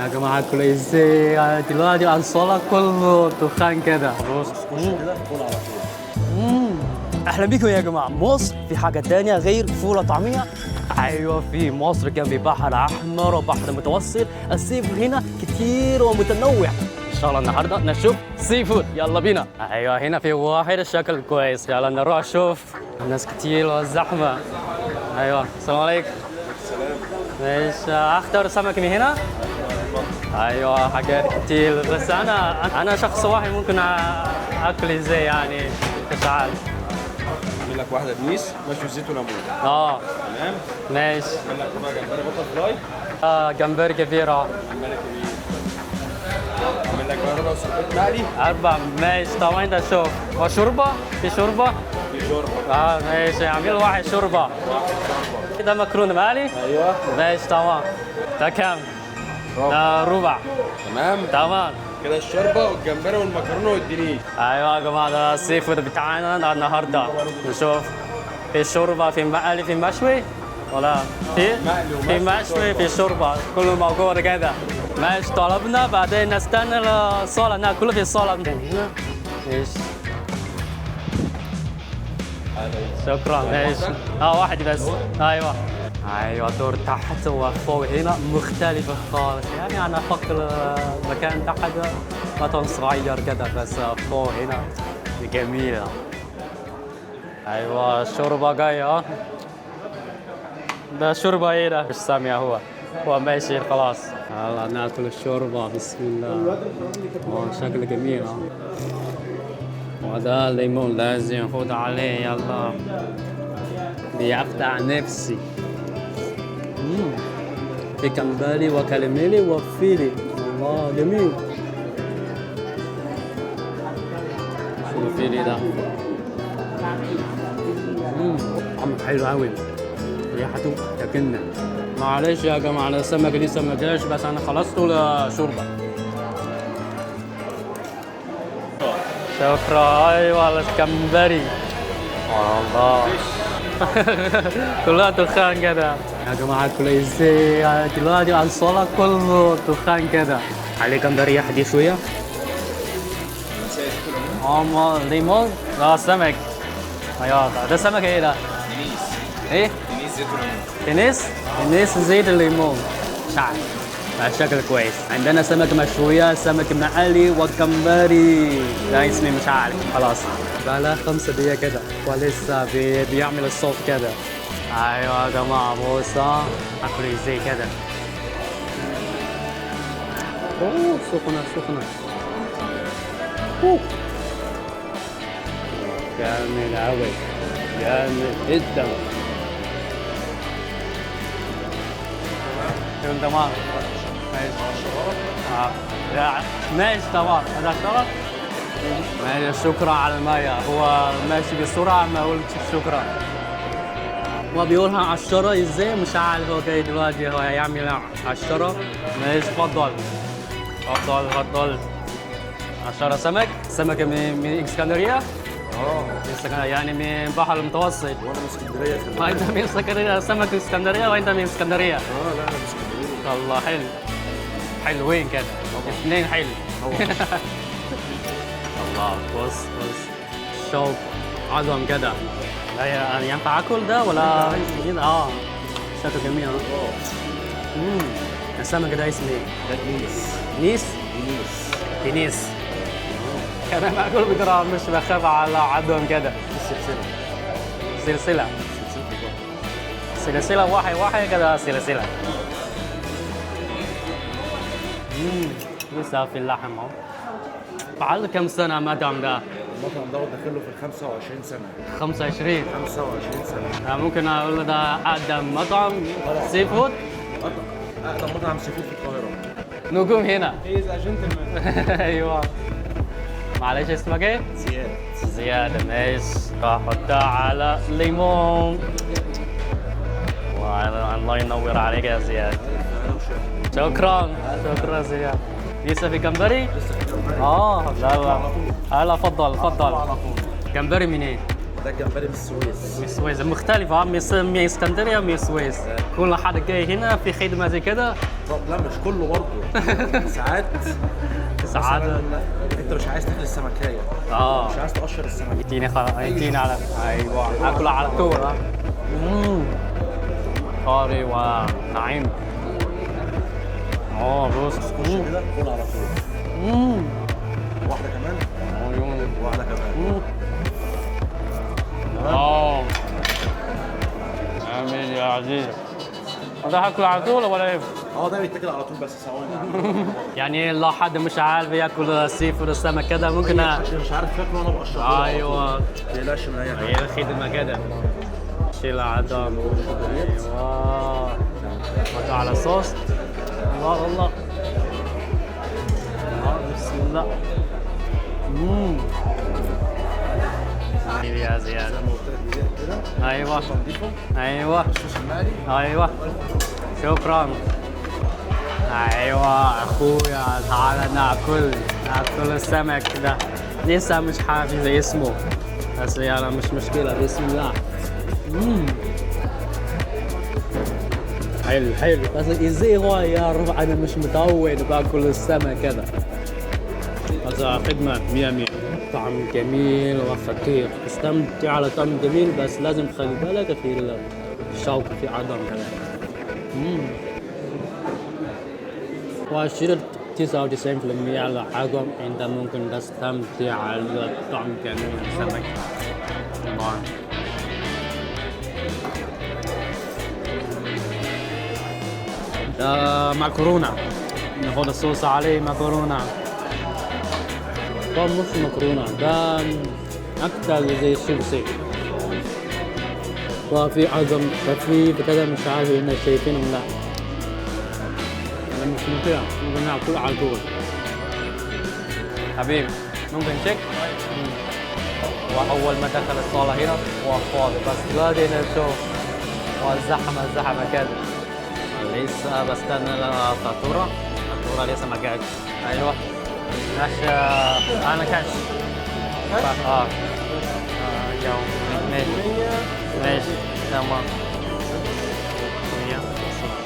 يا جماعة كل ازاي دلوقتي الصالة كله دخان كده. خش كده كل على طول. اهلا بيكم يا جماعة. مصر في حاجة تانية غير فول وطعمية؟ ايوه، في مصر كان في بحر احمر وبحر متوسط، ال seafood هنا كتير ومتنوع. ان شاء الله النهارده نشوف seafood، يلا بينا. ايوه هنا في واحد شكل كويس، يلا نروح نشوف. الناس كتير والزحمة. ايوه السلام عليكم. السلام. ماشي، اختار سمك من هنا. ايوه حاجات كتير، بس انا شخص واحد ممكن اكل ازاي يعني؟ مش عارف. اعمل لك واحدة دنيس مشوي زيت وليمون. اه تمام. ماشي. اعمل لك ربع جمبري butterfly. اه جمبري كبيرة. جمبري كبير. اعمل لك بقى ربع سلطة مقلي. أربعة ماشي. طبعا انت شوف، وشوربة؟ في شوربة؟ في شوربة. اه ماشي، اعمل واحد شوربة. واحد شوربة. كده مكرونة مقلي؟ ايوه. ماشي تمام. ده كام؟ ده ربع. تمام تمام كده الشوربة والجمبري والمكرونة والدنيس. ايوه يا جماعة، ده ال seafood بتاعنا النهارده. نشوف في شوربة، في مقلي، في مشوي ولا في مقلي في ومشوي مشوي، في شوربة، كله موجود كده. ماشي، طلبنا بعدين نستنى الصالة، ناكله في الصالة هنا. ماشي شكرا. ماشي واحد بس. ايوه ايوه، دور تحت وفوق هنا مختلفة خالص، يعني انا افكر مكان تحت مطعم صغير كده، بس فوق هنا جميلة. ايوه الشوربة جاية. ده شوربة ايه ده؟ مش سامع، هو ماشي خلاص. يلا ناكل الشوربة، بسم الله. شكله جميل. وده ليمون لازم نحط عليه، يلا بيفتح نفسي. في كمبالي وكاليميلي وفيلي، الله جميل. شو الفيلي ده؟ طعمه حلو قوي، ريحته تكنة. معلش يا جماعة، السمك لسه ما جاش، بس أنا خلصت الشوربة. شكرا. أيوة الكمبري، الله كلها دخان كده يا جماعة. كل ازاي دلوقتي الصالة كله دخان كده. عليه جمبري يحدي شوية. ليمون. لا سمك. ايوه ده سمك ايه ده؟ دنيس. ايه؟ دنيس زيت وليمون. دنيس؟ دنيس زيت الليمون. مش عارف، شكل كويس. عندنا سمك مشوية، سمك مقلي، وجمبري. لا اسمي مش عارف. خلاص بقى 5 دقايق كده ولسه بيعمل الصوت كده. ايوه يا جماعة بص، اكل ازاي كده. اوه سخنة سخنة. اوه جامد أوي، جامد جدا. تمام ماشي. ماشي تمام. هذا شرط. ماشي شكرا على المية. هو ماشي بسرعة ما قلتش شكرا. هو بيقولها 10 ازاي مش عارف. هو جاي دلوقتي هو هيعمل 10. ماشي اتفضل اتفضل اتفضل. 10 سمك. سمكة من اسكندرية؟ يعني من البحر المتوسط. وانا من اسكندرية. وانت من اسكندرية؟ سمك اسكندرية وانت من اسكندرية؟ لا انا من اسكندرية. الله حلو، حلوين كده اثنين حلو. الله بص بص شوف عظم كده. يعني ينفع اكل ده ولا؟ شكله جميل. السمك ده اسمه ايه؟ ده دنيس. دنيس؟ دنيس. دنيس. انا باكل بسرعة، مش بخاف على عظم كده. سلسلة. سلسلة. سلسلة واحد واحد كده سلسلة. لسه في اللحم اهو. بعد كم سنة مطعم ده؟ المطعم ده داخل له في 25 سنة. 25؟ 25 سنة. ممكن اقول ده اقدم مطعم seafood؟ اقدم مطعم seafood في القاهرة. نجوم هنا. He is a gentleman. ايوه. معلش اسمك ايه؟ زياد. زياد ماشي. احطها على ليمون. الله ينور عليك يا زياد. شكرا شكرا زياد. لسه في جمبري؟ لسه في جمبري. لا لا. هلا اتفضل اتفضل. على طول. جمبري منين؟ ده الجمبري من السويس. من السويس مختلفة، من اسكندرية ومن السويس. كل حد جاي هنا في خدمة زي كده؟ لا مش كله برضه. ساعات ساعات انت مش عايز تاكل السمكية، مش عايز تقشر السمكية. اديني خلاص، اديني على، ايوه اكل على طول. طري وناعم. بص خش كده كل على طول. واحدة كمان. واحدة كمان. آمين يا عزيز. ده هاكل على طول ولا ايه؟ ده بيتاكل على طول بس ثواني. يعني لو حد مش عارف ياكل seafood السمك كده ممكن مش عارف ياكله انا بقشره. ايوه ما تقلقش من اي حاجة. هي الخدمة كده. شيل عظم. ايوه حطه على صوص. الله الله الله، بسم الله. يا زياد. ايوه ايوه ايوه شكرا. ايوه اخويا تعالى ناكل السمك ده، لسه مش حافظ اسمه بس يلا مش مشكلة. بسم الله. حلو حلو. بس ازاي هو يعرف انا مش متعود باكل السمك كده؟ بس خدمة 100 100، طعم جميل وخطير، استمتع على طعم جميل، بس لازم تخلي بالك في الشوك في عظم كمان. وشيل 99% على العظم، انت ممكن تستمتع على طعم جميل السمك. الله. ده مكرونة، نحط الصوص عليه مكرونة. ده مش مكرونة، ده أكتر زي الشيبسي. وفي عظم خفيف كده، مش عارف إن شايفين ولا لا. أنا مش ممتع، ممكن ناكل على طول. حبيبي ممكن شيك؟ وأول ما دخل الصالة هنا هو فاضي، بس دلوقتي نشوف والزحمة زحمة كده. لسه بستنى الفاتورة، الفاتورة لسه ما جاتش. أيوه ماشي، أنا كاش. ماشي ماشي تمام.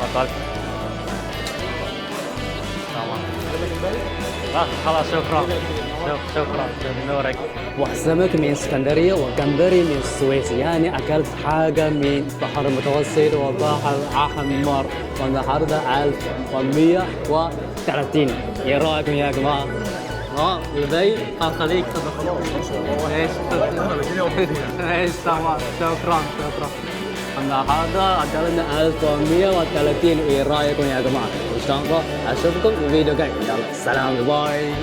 تفضل. تمام. لا خلاص شكرا شكرا نورك. وسمك من اسكندرية وجمبري من السويس، يعني اكلت حاجة من بحر المتوسط وبحر احمر. والنهارده 1130. ايه رايكم يا جماعة؟ الباقي خليك ماشي تمام. شكرا شكرا. النهارده اكلنا 1130. ايه رايكم يا جماعة؟ ان شاء الله اشوفكم في فيديو جاي. يلا سلام باي.